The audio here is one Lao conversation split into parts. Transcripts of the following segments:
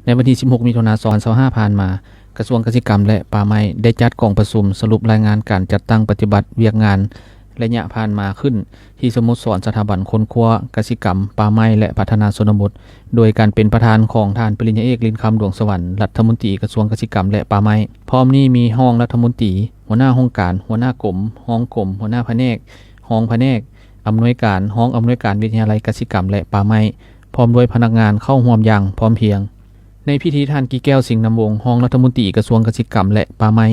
ໃນວັນທີສິບຫົກ ມິຖຸນາ ສອງພັນຊາວຫ້າ ຜ່ານມາ, ກະຊວງກະສິກຳ ແລະ ປ່າໄມ້ ໄດ້ຈັດກອງປະຊຸມສະຫຼຸບລາຍງານການຈັດຕັ້ງປະຕິບັດວຽກງານໄລຍະຜ່ານມາຂຶ້ນ ທີ່ສະໂມສອນສະຖາບັນຄົ້ນຄວ້າກະສິກຳ, ປ່າໄມ້ ແລະ ພັດທະນາຊົນນະບົດ ໂດຍການເປັນປະທານຂອງທ່ານປະລິນຍາເອກ ລິນຄຳ ດວງສະຫວັນ ລັດຖະມົນຕີກະຊວງກະສິກຳ ແລະ ປ່າໄມ້, ພ້ອມນີ້ມີຮອງລັດຖະມົນຕີ, ຫົວໜ້າຫ້ອງການ, ຫົວໜ້າກົມ, ຮອງກົມ, ຫົວໜ້າພະແນກ, ຮອງພະແນກ, ອຳນວຍການ, ຮອງອຳນວຍການວິທະຍາໄລກະສິກຳ ແລະ ປ່າໄມ້, ພ້ອມດ້ວຍພະນັກງານເຂົ້າຮ່ວມຢ່າງພ້ອມພຽງ. ໃນພິທີ ທ່ານ ກິແກ້ວ ສິງນຳວົງ ຮອງລັດຖະມົນຕີກະຊວງກະສິກຳ ແລະ ປ່າໄມ້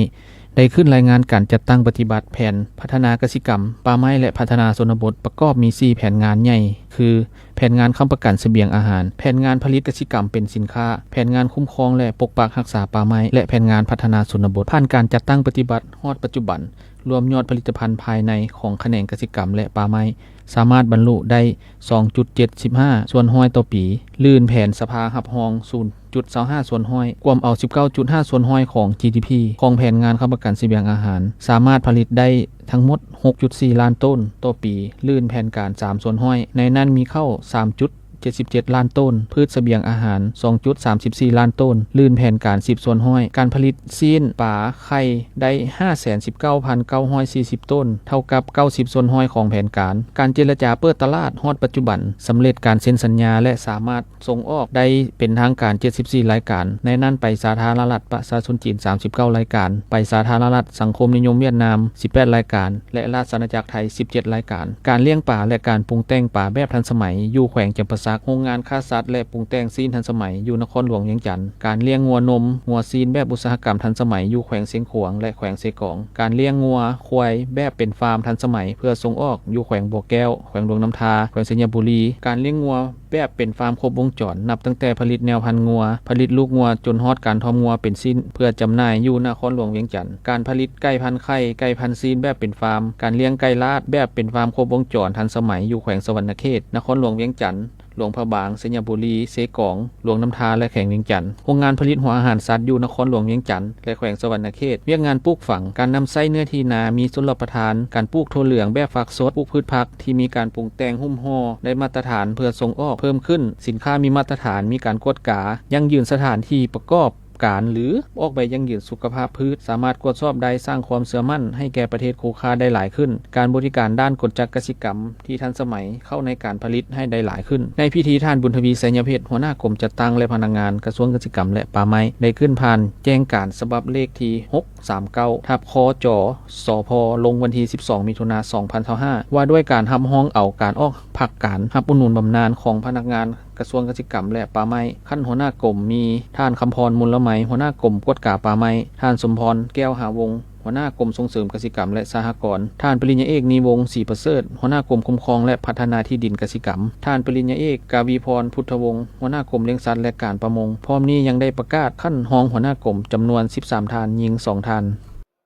ໄດ້ຂຶ້ນລາຍງານການຈັດຕັ້ງປະຕິບັດແຜນພັດທະນາກະສິກຳ, ປ່າໄມ້ ແລະ ພັດທະນາຊົນນະບົດ ປະກອບມີສີ່ແຜນງານໃຫຍ່ ຄື ແຜນງານຄ້ຳປະກັນສະບຽງອາຫານ, ແຜນງານຜະລິດກະສິກຳເປັນສິນຄ້າ, ແຜນງານຄຸ້ມຄອງ ແລະ ປົກປັກຮັກສາປ່າໄມ້ ແລະ ແຜນງານພັດທະນາຊົນນະບົດ. ຜ່ານການຈັດຕັ້ງປະຕິບັດຮອດປັດຈຸບັນ, ລວມຍອດຜະລິດຕະພັນພາຍໃນຂອງຂະແໜງກະສິກຳ ແລະ ປ່າໄມ້ ສາມາດບັນລຸໄດ້ ສອງຈຸດເຈັດສິບຫ້າສ່ວນຮ້ອຍຕໍ່ປີ, ລື່ນແຜນສະພາຮັບຮອງ ສູນຈຸດຊາວຫ້າສ່ວນຮ້ອຍ, ກວມເອົາ ສິບເກົ້າຈຸດຫ້າສ່ວນຮ້ອຍຂອງ ຈີດີພີ ຂອງແຜນງານຄ້ຳປະກັນສະບຽງອາຫານ, ສາມາດຜະລິດໄດ້ທັງໝົດ ຫົກຈຸດສີ່ລ້ານໂຕນຕໍ່ປີ, ລື່ນແຜນການ ສາມສ່ວນຮ້ອຍ, ໃນນັ້ນມີເຂົ້າ ສາມຈຸດເຈັດສິບເຈັດລ້ານໂຕນ, ພືດສະບຽງອາຫານ ສອງຈຸດສາມສິບສີ່ລ້ານໂຕນ, ລື່ນແຜນການ ສິບສ່ວນຮ້ອຍ, ການຜະລິດຊີ້ນ, ປາ, ໄຂ່ ໄດ້ ຫ້າແສນສິບເກົ້າພັນເກົ້າຮ້ອຍສີ່ສິບໂຕນ, ເທົ່າກັບ ເກົ້າສິບສ່ວນຮ້ອຍຂອງແຜນການ. ການເຈລະຈາເປີດຕະຫຼາດຮອດປັດຈຸບັນ ສຳເລັດການເຊັນສັນຍາ ແລະ ສາມາດສົ່ງອອກໄດ້ເປັນທາງການ ເຈັດສິບສີ່ລາຍການ, ໃນນັ້ນໄປສາທາລະນະລັດປະຊາຊົນຈີນ ສາມສິບເກົ້າລາຍການ, ໄປສາທາລະນະລັດສັງຄົມນິຍົມຫວຽດນາມ ສິບແປດລາຍການ ແລະ ລາຊະອານາຈັກໄທ ສິບເຈັດລາຍການ. ການລ້ຽງປາ ແລະ ການປຸງແຕ່ງປາແບບທັນສະໄໝ ຢູ່ແຂວງຈຳປາສັກ, ໂຮງງານຂ້າສັດ ແລະ ປຸງແຕ່ງຊີ້ນທັນສະໄໝ ຢູ່ນະຄອນຫຼວງວຽງຈັນ, ການລ້ຽງງົວນົມ, ງົວຊີ້ນແບບອຸດສາຫະກຳທັນສະໄໝ ຢູ່ແຂວງຊຽງຂວາງ ແລະ ແຂວງເຊກອງ, ການລ້ຽງງົວ, ຄວາຍ ແບບເປັນຟາມທັນສະໄໝ ເພື່ອສົ່ງອອກ ຢູ່ແຂວງບໍ່ແກ້ວ, ແຂວງຫຼວງນ້ຳທາ, ແຂວງໄຊຍະບູລີ, ການລ້ຽງງົວ ແບບເປັນຟາມຄົບວົງຈອນ ນັບຕັ້ງແຕ່ຜະລິດແນວພັນງົວ, ຜະລິດລູກງົວ ຈົນຮອດການທ້ອມງົວເປັນຊີ້ນເພື່ອຈຳໜ່າຍຢູ່ນະຄອນຫຼວງວຽງຈັນ, ການຜະລິດໄກ່ພັນໄຂ່, ໄກ່ພັນຊີ້ນແບບເປັນຟາມ, ການລ້ຽງໄກ່ລາດແບບເປັນຟາມຄົບວົງຈອນທັນສະໄໝຢູ່ແຂວງສະຫວັນນະເຂດ, ນະຄອນຫຼວງວຽງຈັນ, ຫຼວງພະບາງ, ໄຊຍະບູລີ, ເຊກອງ, ຫຼວງນ້ຳທາ ແລະ ແຂວງວຽງຈັນ, ໂຮງງານຜະລິດຫົວອາຫານສັດຢູ່ນະຄອນຫຼວງວຽງຈັນ ແລະ ແຂວງສະຫວັນນະເຂດ, ວຽກງານປູກຝັງ, ການນຳໃຊ້ເນື້ອທີ່ນາມີຊົນລະປະທານ, ການປູກຖົ່ວເຫຼືອງແບບຝັກສົດ, ປູກພືດຜັກ ທີ່ມີການປຸງແຕ່ງຫຸ້ມຫໍ່ໄດ້ມາດຕະຖານເພື່ອສົ່ງອອກເພີ່ມຂຶ້ນ, ສິນຄ້າມີມາດຕະຖານ, ມີການກວດກາ, ຢັ້ງຢືນສະຖານທີ່ປະກອບການ ຫຼື ອອກໃບຢັ້ງຢືນສຸຂະພາບພືດ, ສາມາດກວດສອບໄດ້, ສ້າງຄວາມເຊື່ອໝັ້ນໃຫ້ແກ່ປະເທດຄູ່ຄ້າໄດ້ຫຼາຍຂຶ້ນ, ການບໍລິການດ້ານກົນຈັກກະສິກຳທີ່ທັນສະໄໝເຂົ້າໃນການຜະລິດໃຫ້ໄດ້ຫຼາຍຂຶ້ນ. ໃນພິທີ, ທ່ານ ບຸນທະວີ ໄຊຍະເພັດ ຫົວໜ້າກົມຈັດຕັ້ງ ແລະ ພະນັກງານກະຊວງກະສິກຳ ແລະ ປ່າໄມ້ ໄດ້ຂຶ້ນຜ່ານແຈ້ງການສະບັບເລກທີ ຫົກສາມເກົ້າ ທັບ ຄຈ ສພ ລົງວັນທີສິບສອງ ມິຖຸນາ ສອງພັນຊາວຫ້າ ວ່າດ້ວຍການຮັບຮອງເອົາການອອກພັກການຮັບອຸດໜູນບຳນານຂອງພະນັກງານກະຊວງກະສິກຳ ແລະ ປ່າໄມ້. ຂັ້ນຫົວໜ້າກົມມີ ທ່ານ ຄຳພອນ ມູນລະໄມ ຫົວໜ້າກົມກວດກາປ່າໄມ້, ທ່ານ ສົມພອນ ແກ້ວຫາວົງ ຫົວໜ້າກົມສົ່ງເສີມກະສິກຳ ແລະ ສະຫະກອນ, ທ່ານ ປະລິນຍາເອກ ນີວົງ ສີປະເສີດ ຫົວໜ້າກົມຄຸ້ມຄອງ ແລະ ພັດທະນາທີ່ດິນກະສິກຳ, ທ່ານ ປະລິນຍາເອກ ກາວີພອນ ພຸດທະວົງ ຫົວໜ້າກົມລ້ຽງສັດ ແລະ ການປະມົງ. ພ້ອມນີ້ຍັງໄດ້ປະກາດຂັ້ນຮອງຫົວໜ້າກົມຈຳນວນສິບສາມທ່ານ, ຍິງສອງທ່ານ.